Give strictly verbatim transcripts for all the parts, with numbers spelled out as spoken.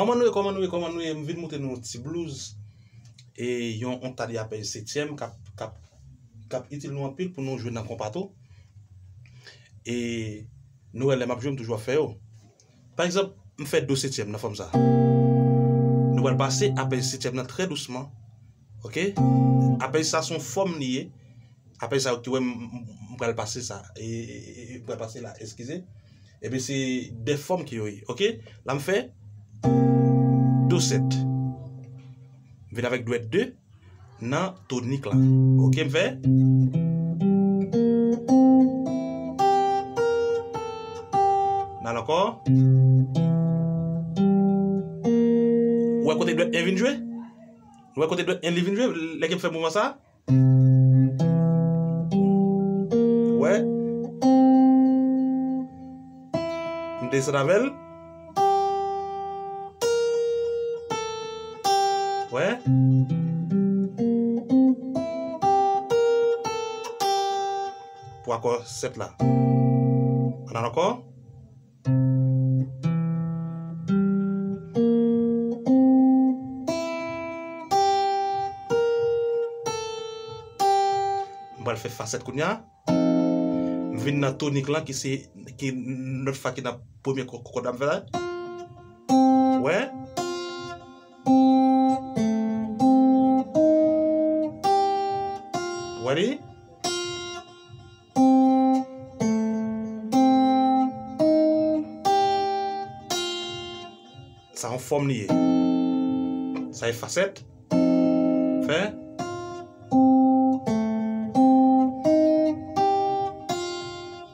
Kòman nou ye, kòman nou ye, kòman nou ye? M vin montre nou yon ti blues. E yon, yon ta de apèj setyèm k ap, k ap, k ap itil nou anpil pou nou jwe nan konpa tou. E nou wè lè m ap jwe, m toujou ap fè yo. Pa egzanp, m fè do setyèm nan fòm sa. Nou pral pase apèj setyèm nan trè dousman. Oke? Apèj sa se yon fòm li ye. Apèj sa ki wè m, m, m pral pase sa. E, e, e, e, m pral pase la, eskize. Ebyen, se de fòm ki yo ye. Oke? La m fè do sèt. M vin avèk dwèt de nan tonik la. Oke, m fè. N al ankò. Ou wè kote dwèt en vin jwe? Ou wè kote dwèt en li vin jwe? Lè ke m fè mouvman sa? Wè. M desann avè l. Wè. Pou akò sèt la. Ann al ankò. M pral fè fa sèt kounye a. M vin nan tonik lan ki se, ki nòt fa ki nan premye kò-, kòd la m fè la. Wè. Wè li? Sa yon fòm li ye. Sa e fa sèt. Fè.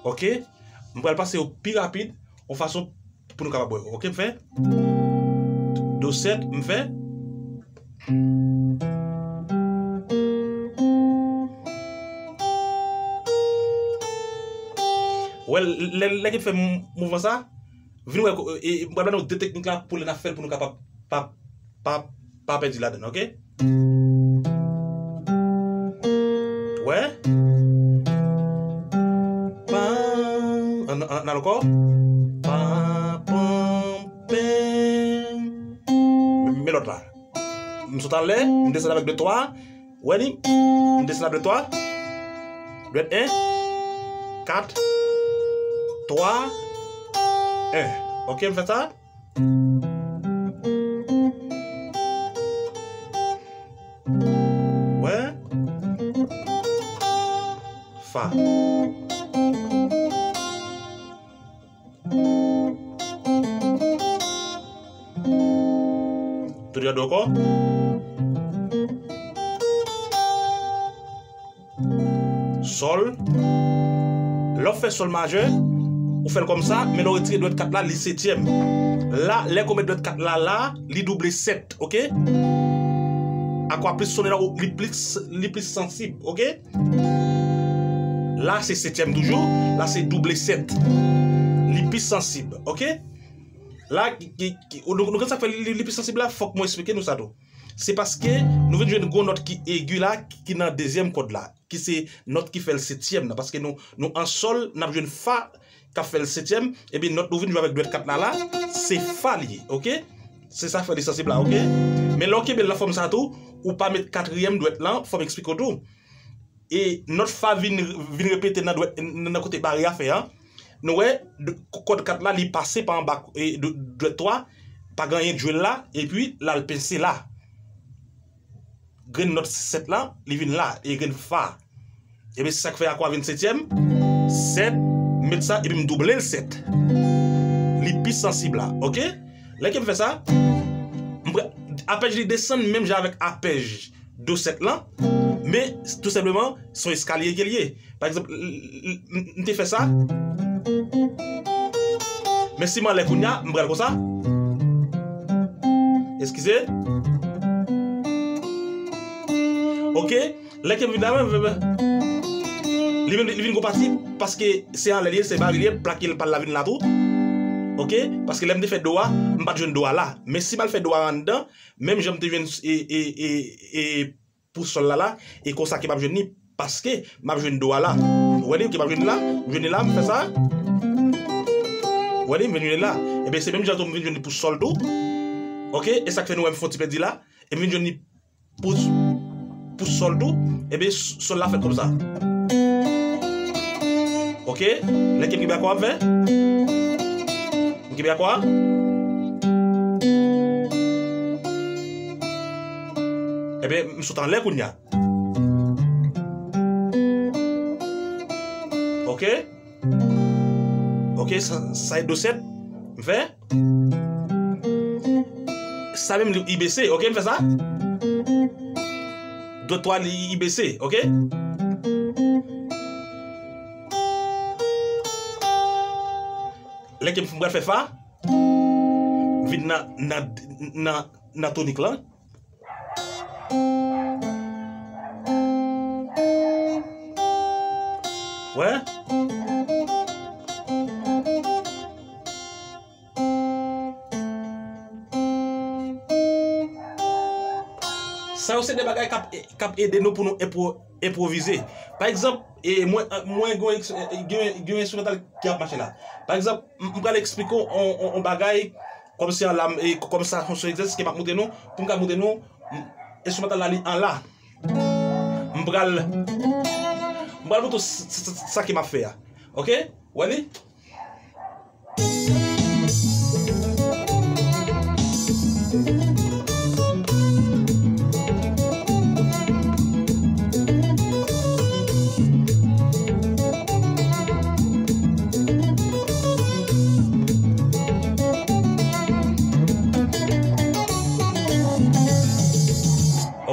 Oke. M pral pase yo pi rapid, yon fason pou nou kapab wè. Oke, m fè. Do sèt, m fè. Wè, lè, lè ke m fè mou-, mouvman sa, vin wè, e, e, m pral ba nou de teknik la pou lè n ap fè l pou nou kapab pa, pa, pa pèdi ladan l, oke? Wè? Pa, ann, ann, ann al ankò. Pa, pam, pen. Men, men lòt la. M sot anlè, m desann avèk dwèt twa. Wè li? M desann avèk dwèt twa. Dwèt en. Kat. Twa. En. Oke, m fè sa. Wè. Fa. Tou de ankò. Sòl. Lè w fè sòl majè, ou fè l kòmsa, men lè w retire dwèt kat la, li setyèm. La, lè ke w met dwèt kat la la, li double sèt, oke? Akò a plis sonnen la, li plis, li plis sansib, oke? La, se setyèm toujou, la, se double sèt. Li pi sansib, oke? La, ki, ki, ki, nou, nou konn sa k fè li, li, li pi sansib la, fòk mwen eksplike nou sa tou. Se paske nou vin jwenn gwo nòt ki egi la, ki nan dezyèm kòd la, ki se nòt ki fè l setyèm nan. Paske nou, nou an sòl, n ap jwenn fa k ap fè l setyèm, epi nòt nou vin jwe avèk dwèt kat la la, se fa li ye, oke? Se sa k fè li sansib la, oke? Men lè w kenbe l nan fòm sa tou, ou pa met katriyèm dwèt lan, fò m eksplike w tou. E nòt fa vin, vin repete nan dwèt, nan, nan kote bare a fè an. Nou wè, d-, kòd kat la, li pase pa anba, e, d-, dwèt twa, pa gen anyen jwe l la, epi l al pense la. Grenn nòt sèt la, li vin la, e grenn fa. Ebyen, se sa k fè akò a vin setyèm. Sèt, m met sa, epi m double l sèt. Li pi sansib la, oke? Lè ke m fè sa, m pran, apèj li desann menm jan avèk apèj do sèt lan, men tou senpleman, se yon eskalye ke l ye. Pa egzanp, l, l, l, m, m te fè sa. Men si m anlè kounye a, m pral konsa. Eskize. Oke. Lè ke m vin la, men, men, men, li vin, li vin gwo pati, paske se anlè li ye, se bare li ye, plake l pa l la vin la tou. Oke? Paske lè m te fè do a, m pa t jwenn do a la. Men si m al fè do a anndan, menm jan m te jwenn e, e, e, e, pou sòl la la, e konsa ke m ap jwenn li, paske m ap jwenn do a la. Ou wè li, ke m ap jwenn li la, m jwenn li la, m fè sa. Ou wè li, m vin jwenn li la. Ebyen, se menm jan tou m vin jwenn li pou sòl tou. Ok, e sa k fè nou wè m fè yon ti pèdi la. E m vin jwenn li pou, pou sòl tou. Ebyen, sòl la fèt konsa. Ok, lè ke m kenbe akò a m fè. M kenbe akò a. Ebyen, m sot anlè kounye a. Ok. Ok, sa, sa e do sèt. M fè. Sa menm li, li bese, ok, m fè sa. Do twa li, li bese, ok. Lè ke m pral fè fa, m vin nan, nan, nan, nan tonik lan. Wè. Sa yo se de bagay k ap, k ap ede nou pou nou enpwo-, enpwovize. Pa egzanp, e, mwen, mwen gen yon eks-, gen, gen yon enstrimantal ki ap mache la. Pa egzanp, m, m pral eksplike w yon, yon, yon bagay kòmsi anla, e, kòmsi sa se yon egzèsis ke m ap montre nou, pou m ka montre nou, m, enstrimantal la li anla. M pral, m pral montre w s-, s-, s-, sa ke m ap fè a. Ok? Wè li?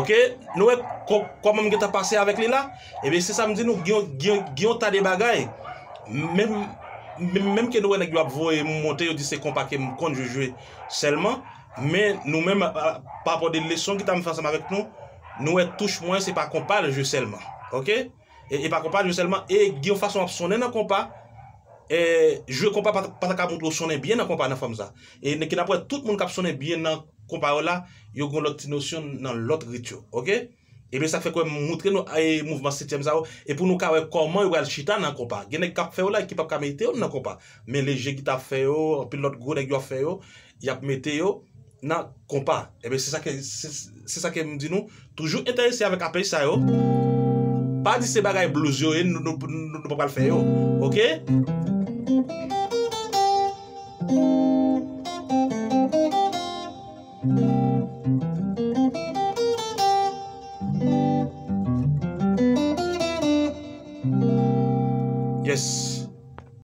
Ok, nou wè kò-, kòman m gentan pase avèk li la? Ebyen, se sa m di nou, gen, gen, gen yon ta de bagay. Menm, menm, menm ke nou wè nèg yo ap voye m monte, yo di se konpa ke m konn jwe, jwe sèlman. Men nou menm, pa, pa rapò de leson gita m fè ansanm avèk nou, nou wè touch mwen, se pa konpa l jwe sèlman. Ok? E, e pa konpa l jwe sèlman. E gen yon fason w ap sonnen nan konpa. E, jwe konpa pa, pa ta ka montre w sonnen byen nan konpa nan fòm sa. E n, ke n ap wè tout moun k ap sonnen byen nan konpa yo la, yo gen yon lòt ti nosyon nan lòt rit yo. Ok? Ebyen, sa k fè ke m montre nou, e, mouvman setyèm sa yo, e pou nou ka wè kòman yo pral chita nan konpa. Gen nèg k ap fè yo la ki p ap ka mete yo nan konpa. Men Leje ki t ap fè yo, anpil lòt gwo nèg yo ap fè yo, y ap mete yo nan konpa. Ebyen, se sa ke, se, se sa ke m di nou, toujou enterese avèk apèy sa yo. Pa di se bagay blues yo ye, nou, nou, nou, nou pa pral fè yo. Ok?